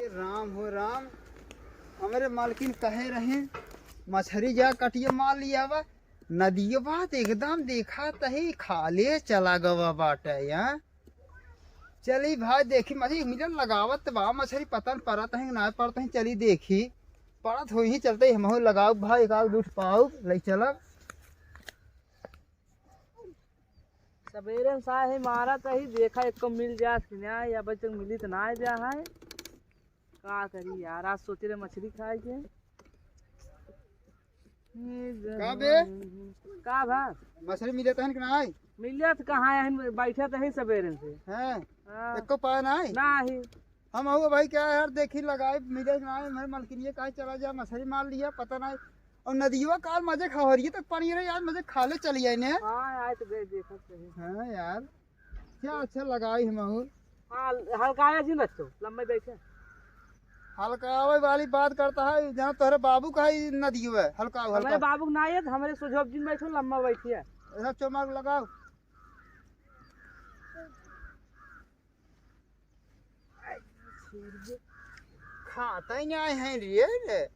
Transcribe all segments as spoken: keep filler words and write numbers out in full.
राम हो राम, हमरे मालकिन कहे रहे, "मछरी जा कटिया मार लियावा।" नदिया बात एकदम देखा तही खाले चला गवा बाटे, या। चली भाई, देखी मछरी मिलन लगावत बा, मछरी पता न परत है कि ना परत है, चली देखी। परत होई ही चलते हमहू लगाऊ भाई, एक आध दू ठो पाऊ, ले चलब। सबेरे से आए है, मारत ही, देखा एको मिल जात कि ना, या अबे तक मिली त ना जा है। का करी यार, आज सोचे रहे मछरी खाए के। का बे? का भा? मछरी मिलत है कि ना? मिलत कहाँ है, बैठे तो है सबेरे से। हैं? हाँ। एको पाए ना है? ना ही। हम हुआ भाई क्या यार, देखी लगाई, मिले ना है, हमारे मलकिनिया कहाँ चला जा, मछरी मार लिया, पता ना है। और नदिया काल मजे खा हो रही है, तो पानी रहे यार, मजे खाले चली आई ने। हाँ, आए तो गए, देखत रहे। हाँ यार, क्या अच्छा लगाई हम और। हाँ, हल्कावे जी न तो, लम्बे बैठे। हल्कावे वाली बात करता है, जहाँ तोहरे बाबू का है नदिया है, हल्काओ, हमारे हल्काओ। बाबू का ना है, तो हमारे सुझोब जी बैठो, लम्बा बैठिए। ऐसा चोमार लगाओ। खाता ही नहीं है रे, रे।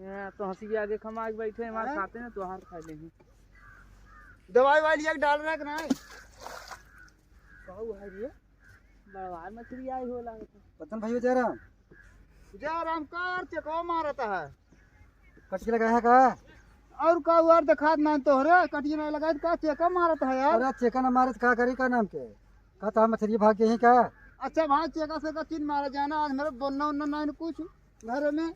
यहाँ तो हंसी के आगे खमा के बैठे हैं, हमारे हैं? खाते हैं, तोहार खा ले हैं। दवाई वाई लिया के डाल रहा है कि नहीं? कहू है रे, बड़वार मछली आई हो लागत है। पतन भाई जयराम। जयराम का यार चेकवा मारत है। कटकी लगाया है का? और का यार देखात ना तोहरे, कटकी नहीं लगाई का चेका मारत है यार। अरे चेका ना मारे तो का करी का नाम के? का तो हम मछली भाग गई का? अच्छा भाई चेका से का चीन मारा जाना, आज मेरे बोलना उन्ना नहीं कुछ घर में।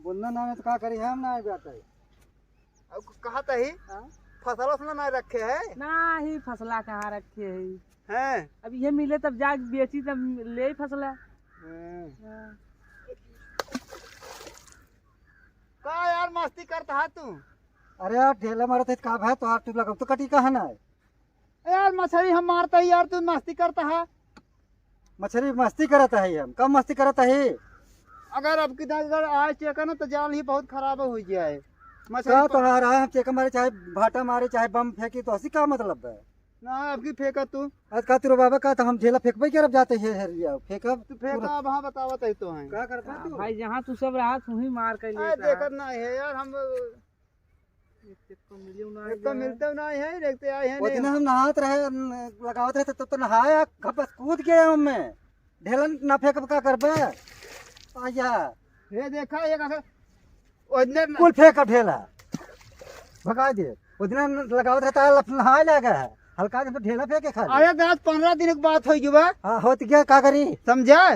बोलना ना है तो का करी हम ना जाते। अब कहत ही, हाँ? फसला उसने ना रखे है? ना ही फसला कहाँ रखे है? हैं? अब ये मिले तब जाके बेची तब ले ही फसला। हैं। हाँ। का यार मस्ती करता है तू? अरे यार ढेला मारत है का भाई तोहार तू लगाओ तो कटी कहाँ ना है? ए यार मछली हम मारता ही यार तू मस्ती करता है। मछली मस्ती करत है हम, कब मस्ती करत है? अगर अब की दाई अगर आए चेका ना तो जाल ही बहुत खराब हो गया है। मछली का प- तोहार है, हम चेका मारे चाहे भाटा मारे चाहे बम फेंकी तो हंसी का मतलब है? ना अब की फेंका तू। आज का तेरे बाबा का तो हम ढेला फेंकबे करब जाते है हेरिया फेंकब तू फेंका पूरा। अब हाँ बतावत है तो है। का करता तू? भाई जहाँ तू सब रहा तू ही मार कर अरे लेता है। देखत ना है यार हम एक तो मिलते ना है, एक तो आए हैं उतना नहीं। हम नहात रहे, न-, लगावत रहे, तब तो नहाया, खपस कूद गया हम में। ढेलन ना फेंकब का करबे? आया। ये देखा, ये कैसे, ओजने न- कुल फेंक अब ढेला। भगा दे। उतना न-, लगावत रहता है, लफ-, नहाए लगा है। हल्का दिन तो ढेला फेंके खाली। अरे, दस पन्द्रह दिन की बात होई गई बा। हाँ, होत गया, का करी? समझा?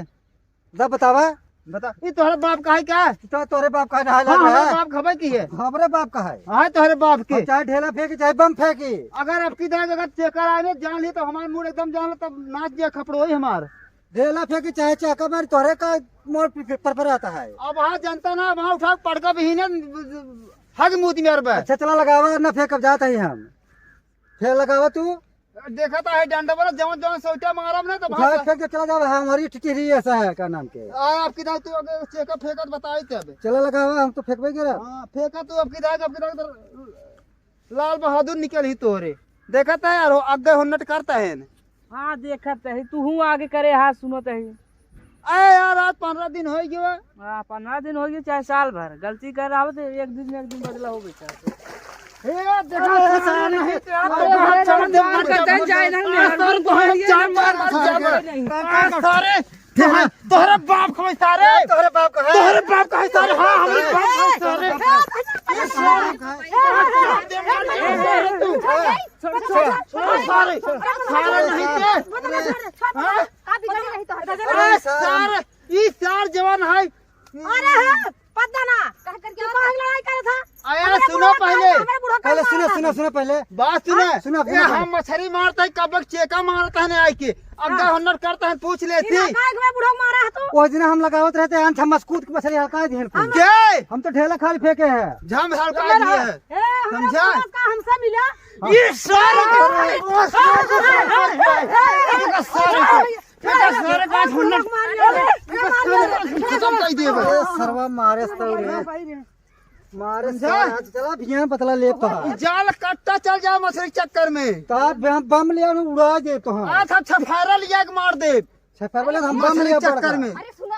दा बतावा। बता, ई तोहरे बाप का है क्या? तो तोहरे बाप का है, नहाए हाँ, लगा हमारे है। बाप खबे की है। हमरे बाप का है। हाँ, तोहरे बाप के। हम चाहे ढेला फेंकी, चाहे बम फेंकी। अगर अब की दाई अगर चेकर आए, जान ली तो हमार मूड एकदम जान लो, तब नाच दिया खपड़ो ही हमार। ढेला फेंकी, चाहे चाका मारी, तोहरे का मोर पि-, पि-, पर, पर आता है। अब हाँ जनता ना, वहाँ उठा के पड़का भी ही ना, हग मूत में अरबे। अच्छा, चला लगावा, ना फेंक, अब जात ही हम। फेर लगावा तू। देखा तो है डंडा वाला, जवन जवन सोटा मारब ना तो उठा भाग। फेंक के चला जावा, हमारी टिटरी ऐसा है, का नाम के? आ, अब की दाई तू अगर चेका फेंकत बताई तब। चला लगावा, हम तो फेंकबे करे। हाँ, फेंका तू अब की दाई, अब की दाई तो लाल बहादुर निकल ही तोरे। देखा तो है यार, आगे हुन्नट करता है ना। हाँ, देखत ही, तू हूँ आगे करे, हाँ, सुनत ही। अरे यार, आज पन्द्रह दिन होइ गयो। हाँ, पन्द्रह दिन होइ गयो, चाहे साल भर। गलती कर रहा हो तो एक दिन, एक दिन बदला हो बेचारा। हे यार, देखा, अरे, साला नहीं, यार, अरे, बहुत अरे, चढ़ दे, अरे, मर जा, अरे, मर जा। जाए ना, अरे, मेहरारू सारे को तो हम ये चार मार, मार, मार, मार, मार। अरे, सारे, तोहरे, तोहरे बाप को सारे। तोहरे बाप को है। तोहरे बाप को है सारे, हाँ, हमरे बाप को है सारे। ये सारे, सारे, सारे, सारे नहीं थे। हाँ? का बिगड़ी नहीं तो है? अरे सार, ई सार जवान है। अरे हाँ, पता ना, कह करके तू काहे लड़ाई करत था? अरे सुनो पहले। हमरे बूढ़ा का पहले सुनो, मारा सुनो, था। सुनो पहले। बात सुनो। हाँ? सुनो, ए, सुनो पहले। हम मछरी मारता है, कब चेका मारता है नहीं आई के। अग्गा हाँ। हन्नर करता है, पूछ लेती। इलाका एक में बूढ़ा मारा है तू। वो दिन हम लगावत रहते हैं, हम मस्कूत की मछली हल्का दिहन को। हम के? हम तो ढेला खाली फेंके हैं। हम हल्का दिए हैं। ए, हमरे समझा? बूढ़ा का हमसे मिला। ये सारे अरे, अरे, अरे, अरे, अरे, सारे को, सारे को आज हुन्नर, खत्म कर दिए बे। ए, सरवा मारे तो रे। मारे समझा? सारे, आज चला बिहान पतला ले तो। जाल कट्टा चल जाए मछली चक्कर में। तो आप बम, बम ले आनो उड़ा दे तो हाँ। आज हम छफारा लिया के मार दे। छफारा वाले हम बम मछली लिया चक्कर पड़ता। में। अरे सुना,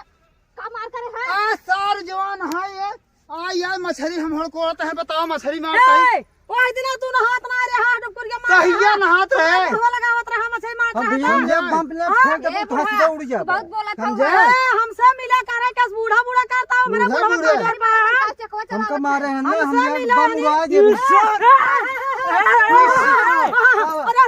का यार, मछरी हम हड़कोड़त है, बताओ, मछरी मारता है। ए, ओह दिन तू नहात ना रहे, हाथ ऊपर के मार कहिया रहा। नहात रहे? तू लगावत रहा, मछली मारत हम रहा। बिहान जब पंप ले हाँ, फेंक देबो, ए तो हंस बुढ़ा, के उड़ जाबो। बहुत बोलत समझे? हौ। ए, हमसे मिला करे के बूढ़ा बूढ़ा करता हूँ, मेरा बूढ़ा बुढ़वा बूढ़ा। का जोर बा। हमका मारे हैं ना, हमसे हम ये मिला बम नहीं। उड़ा देबो। अरे, अरे,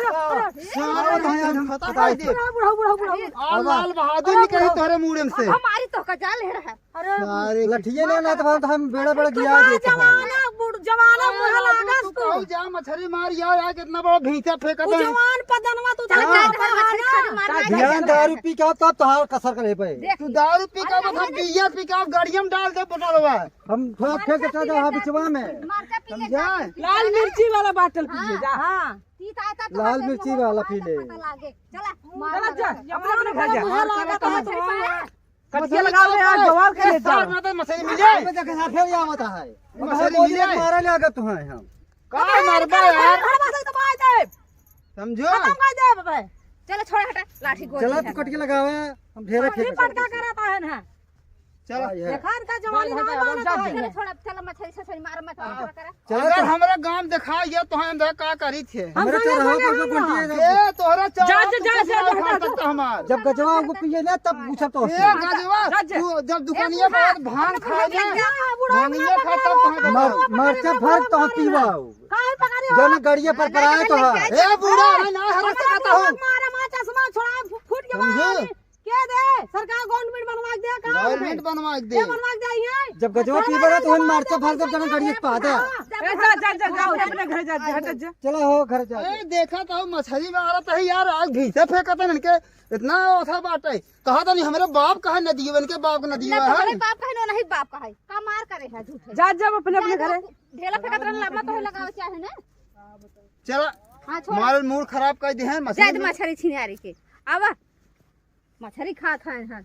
अरे। सारा भाई हम खत्म कर दे। बूढ़ा, बूढ़ा, बूढ़ा, बूढ़ा। आ लाल बहादुर निकली तोहरे मुड़े में से। हमारी तो का जाल है। अरे, सारे लठिए ना, ना तो हम बेड़ा बेड़ा गिरा देते हैं। जवाना, बुढ़-, जवाना, बुढ़ा लागस तू। तू कहू जा, मछरी मार यार, यार, कितना बड़ा भींचा फेंका तू था। जवान पदनवा, तू चल, हाँ। जा, जा, मछरी खाली मार, मार, ध्यान मार। दारू पी के आओ, तब तोहार कसर करे पे। देख। तू दारू पी के आओ, हम बियर पी के आओ, गाड़िया में डाल दे बोतलवा। हम थोड़ा फेंक के चल जाओ, हाँ, बिचवा में। मार के पी ले, समझा? जा, पी ले, लाल जा। मिर्ची वाला बाटल पी ले, हाँ। जा। हाँ। तीत आता तो लाल हमें मिर्ची वाला पी ले। पता लागे। चला, चला, मार जा, लगा। अपने, अपने घर जा। मार लगा तो हमें। कटिया लगावे यार, जवार के ले जा। साथ में तो मछली मिले। साथ में देखे, साथ फिर यहाँ होता है। मछली मिले। मारे ले आगत हैं हम। का मारबा यार? घर में से दबाई दे। समझो? खत्म कर दे बे। चलो, छोड़, हटा, लाठी गोली चला, है। तू कटिया लगावे, हम ढेरे पानी फेंक पटका देते। करता है ना। चलो। हाँ, ये। देखा इनका जवानी जा, ना जा, मानता जा, है। जा। चलो, छोड़, अब चलो, मछली, छछली मार मत, हाँ। छोड़, करा। चलो, अगर तो हमरा गांव देखा ये तो हम का करी थे? हम हमरे संगे चरहा संगे पर हम कोई ना। ये तोहरा जा, जा, जा, जा, जा, जा, जा। हमार। जब गजवा को पिए ना, तब पूछब तो ए, हंसी। गजवा, जा, जा। तू जब दुकानिया ए, पर बूढ़ा, भांग खाए ना, जा, बूढ़ा, भांगिया बूढ़ा, खा, तब बूढ़ा, कहाँ बूढ़ा, बताओ? बूढ़ा, मरचा भर तो हम पीवाओ। काहे पकड़े हो? जौन गड़िया पर पराए तो है। ए, बूढ़ा, है ना, हरस मत कहता हूँ। मारे, माचा, समान छोड़ा, फूट के समझे? बाहर। के दे? सरकार government बनवा के दे, का government है? बनवा के दे। के बनवा के दे, ये? जब गजवा पी बड़ा तो हम मारचा भर जब जना गड़िया पा दे। हाँ, ए, जा, जा, जा, जा, अपने, अपने घर जा, जा, जा, जा। चला हो, घर जा। ए, देखा तो मछली मारत है यार, आग भीतर फेंकत है इनके, इतना ओथा बाटे। कहा था नहीं, हमरे बाप का है नदीवा, इनके बाप का नदीवा ना है। तोहरे बाप का है, ना नहीं बाप का है। का मार करे है झूठे। जा, जा, अपने, अपने घरे। ढेला फेंकत रहन, लबला तो लगावे चाहे ना। चला, हाँ, छोड़। मारल मूड खराब कर दे हैं, जा, मछली। मछली छिनारी के। आवा। मछरी खात हैं, हाँ।